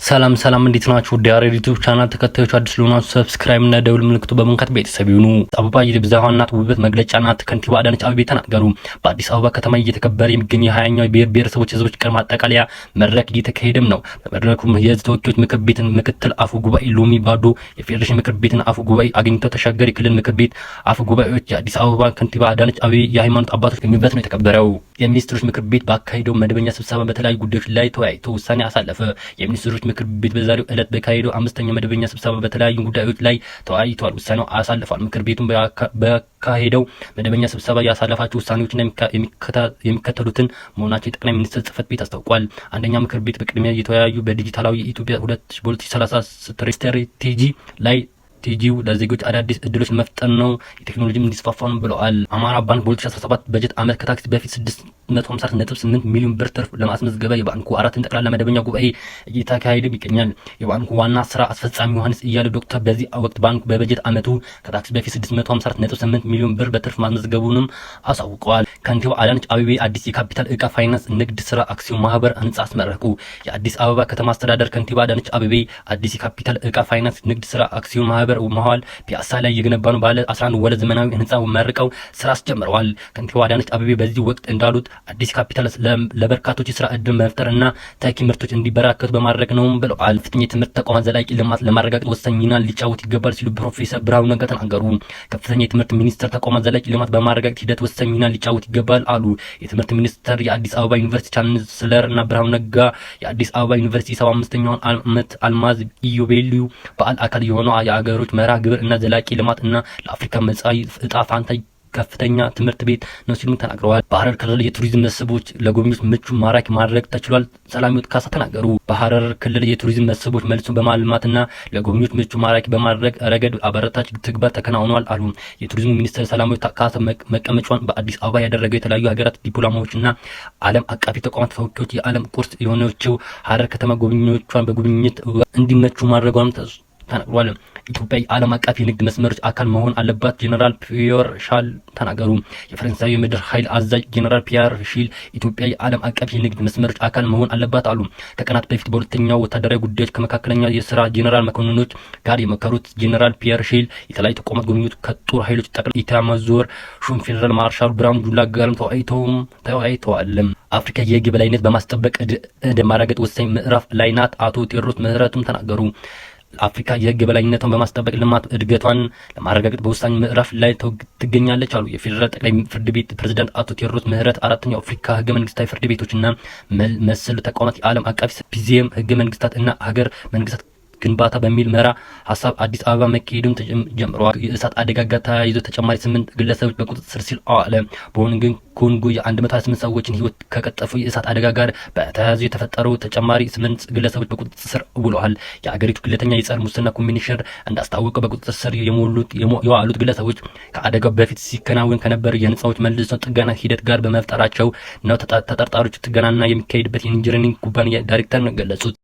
ሰላም ሰላም፣ እንዴት ናችሁ? ውድ ያሬድ ዩቲዩብ ቻናል ተከታዮች፣ አዲስ ለሆናችሁ subscribe እና ደውል ምልክቱ በመንካት ቤተሰብ ይሁኑ። አበባ የብዝሃነት ውበት መግለጫ ናት፣ ከንቲባ አዳነች አቤቤ ተናገሩ። በአዲስ አበባ ከተማ እየተከበረ የሚገኘው የ20ኛው ብሔር ብሔረሰቦች ህዝቦች ቀን ማጠቃለያ መድረክ እየተካሄደም ነው። በመድረኩም የህዝብ ተወካዮች ምክር ቤትን ምክትል አፈ ጉባኤ ሎሚ ባዶ፣ የፌዴሬሽን ምክር ቤትን አፈ ጉባኤ አገኘሁ ተሻገር፣ የክልል ምክር ቤት አፈ ጉባኤዎች፣ የአዲስ አበባ ከንቲባ አዳነች አቤቤ፣ የሃይማኖት አባቶች የሚበት ነው የተከበረው። የሚኒስትሮች ምክር ቤት ባካሄደው መደበኛ ስብሰባ በተለያዩ ጉዳዮች ላይ ተወያይቶ ውሳኔ አሳለፈ። የሚኒስትሮች ምክር ቤት በዛሬው ዕለት በካሄደው አምስተኛ መደበኛ ስብሰባ በተለያዩ ጉዳዮች ላይ ተወያይቷል፣ ውሳኔው አሳልፏል። ምክር ቤቱን በካሄደው መደበኛ ስብሰባ ያሳለፋቸው ውሳኔዎችና የሚከተሉትን መሆናቸው የጠቅላይ ሚኒስትር ጽህፈት ቤት አስታውቋል። አንደኛ፣ ምክር ቤት በቅድሚያ የተወያዩ በዲጂታላዊ ኢትዮጵያ 2030 ስትራቴጂ ላይ ቲጂው ለዜጎች አዳዲስ እድሎች መፍጠር ነው፣ የቴክኖሎጂ እንዲስፋፋ ነው ብለዋል። አማራ ባንክ በ2017 በጀት ዓመት ከታክስ በፊት 654.8 ሚሊዮን ብር ትርፍ ለማስመዝገበ የባንኩ አራተኛ ጠቅላላ መደበኛ ጉባኤ እየተካሄደም ይገኛል። የባንኩ ዋና ስራ አስፈጻሚ ዮሐንስ እያሌው ዶክተር በዚህ ወቅት ባንኩ በበጀት ዓመቱ ከታክስ በፊት 654.8 ሚሊዮን ብር በትርፍ ማስመዝገቡንም አሳውቀዋል። ከንቲባ አዳነች አቤቤ አዲስ የካፒታል ዕቃ ፋይናንስ ንግድ ስራ አክሲዮን ማህበር ህንጻ አስመረቁ። የአዲስ አበባ ከተማ አስተዳደር ከንቲባ አዳነች አቤቤ አዲስ የካፒታል ዕቃ ፋይናንስ ንግድ ስራ አክሲዮን ማህበር መሀል ፒያሳ ላይ የገነባነው ባለ 11 ወለል ዘመናዊ ህንጻ መርቀው ስራ አስጀምረዋል። ከንቲባ አዳነች አቤቤ በዚህ ወቅት እንዳሉት አዲስ ካፒታል ለበርካቶች የስራ እድል መፍጠር እና ተኪ ምርቶች እንዲበራከቱ በማድረግ ነው ብለዋል። ከፍተኛ የትምህርት ተቋማት ዘላቂ ልማት ለማረጋገጥ ወሳኝ ሚና ሊጫወት ይገባል ሲሉ ፕሮፌሰር ብርሃኑ ነጋ ተናገሩ። ከፍተኛ የትምህርት ሚኒስቴር ተቋማት ዘላቂ ልማት በማረጋገጥ ሂደት ወሳኝ ሚና ሊጫወት ይገባል አሉ። የትምህርት ሚኒስቴር የአዲስ አበባ ዩኒቨርሲቲ ቻንስለር እና ብርሃኑ ነጋ የአዲስ አበባ ዩኒቨርሲቲ 75ኛውን ዓመት አልማዝ ኢዮቤልዩ በዓል አካል የሆነው የአገሮች መርሃ ግብር እና ዘላቂ ልማት እና ለአፍሪካ መጻኢ ዕጣ ፋንታ ከፍተኛ ትምህርት ቤት ነው ሲሉም ተናግረዋል። በሐረር ክልል የቱሪዝም መስህቦች ለጎብኚዎች ምቹ ማራኪ ማድረግ ተችሏል። ሰላማዊት ካሳ ተናገሩ። በሐረር ክልል የቱሪዝም መስህቦች መልሶ በማልማትና ለጎብኚዎች ምቹ ማራኪ በማድረግ ረገድ አበረታች ተግባር ተከናውኗል አሉ። የቱሪዝሙ ሚኒስትር ሰላማዊት ካሳ መቀመጫዋን በአዲስ አበባ ያደረገው የተለያዩ ሀገራት ዲፕሎማዎችና ዓለም አቀፍ ተቋማት ተወካዮች የዓለም ቅርስ የሆነችው ሐረር ከተማ ጎብኚዎቿን በጉብኝት እንዲመቹ ማድረጓንም ተናግሯል። ኢትዮጵያ የዓለም አቀፍ የንግድ መስመሮች አካል መሆን አለባት፣ ጄኔራል ፒየር ሻል ተናገሩ። የፈረንሳዊ የምድር ኃይል አዛዥ ጄኔራል ፒየር ሺል ኢትዮጵያ የዓለም አቀፍ የንግድ መስመሮች አካል መሆን አለባት አሉ። ከቀናት በፊት በሁለተኛው ወታደራዊ ጉዳዮች ከመካከለኛ የስራ ጄኔራል መኮንኖች ጋር የመከሩት ጄኔራል ፒየር ሺል የተለያዩ ተቋማት ጉብኝት ከጦር ኃይሎች ጠቅላይ ኤታማዦር ሹም ፌዴራል ማርሻል ብርሃኑ ጁላ ጋርም ተወያይተዋል። አፍሪካ የህግ የበላይነት በማስጠበቅ ማረጋገጥ ወሳኝ ምዕራፍ ላይ ናት፣ አቶ ቴዎድሮስ ምህረቱም ተናገሩ። አፍሪካ የህግ የበላይነቷን በማስጠበቅ ልማት እድገቷን ለማረጋገጥ በወሳኝ ምዕራፍ ላይ ትገኛለች አሉ የፌዴራል ጠቅላይ ፍርድ ቤት ፕሬዝዳንት አቶ ቴዎድሮስ ምህረት። አራተኛው አፍሪካ ህገ መንግስታዊ ፍርድ ቤቶችና መሰል ተቋማት የዓለም አቀፍ ሲምፖዚየም ህገ መንግስታት እና ሀገር መንግስታት ግንባታ በሚል መራ ሀሳብ አዲስ አበባ መካሄዱን ጀምረዋል። የእሳት አደጋ ጋር ተያይዞ ተጨማሪ 8 ግለሰቦች በቁጥጥር ስር ሲል አዋለ። በሆን ግን ኮንጎ የ128 ሰዎችን ህይወት ከቀጠፈው የእሳት አደጋ ጋር በተያያዘ የተፈጠሩ ተጨማሪ 8 ግለሰቦች በቁጥጥር ስር ውለዋል። የአገሪቱ ክልተኛ የጸረ ሙስና ኮሚሽነር እንዳስታወቀው በቁጥጥር ስር የዋሉት ግለሰቦች ከአደጋው በፊት ሲከናወን ከነበረው የህንፃዎች መልሶ ጥገና ሂደት ጋር በመፍጠራቸው ነው። ተጠርጣሪዎቹ ጥገናና የሚካሄድበት የኢንጂነሪንግ ኩባንያ ዳይሬክተር ነው ገለጹት።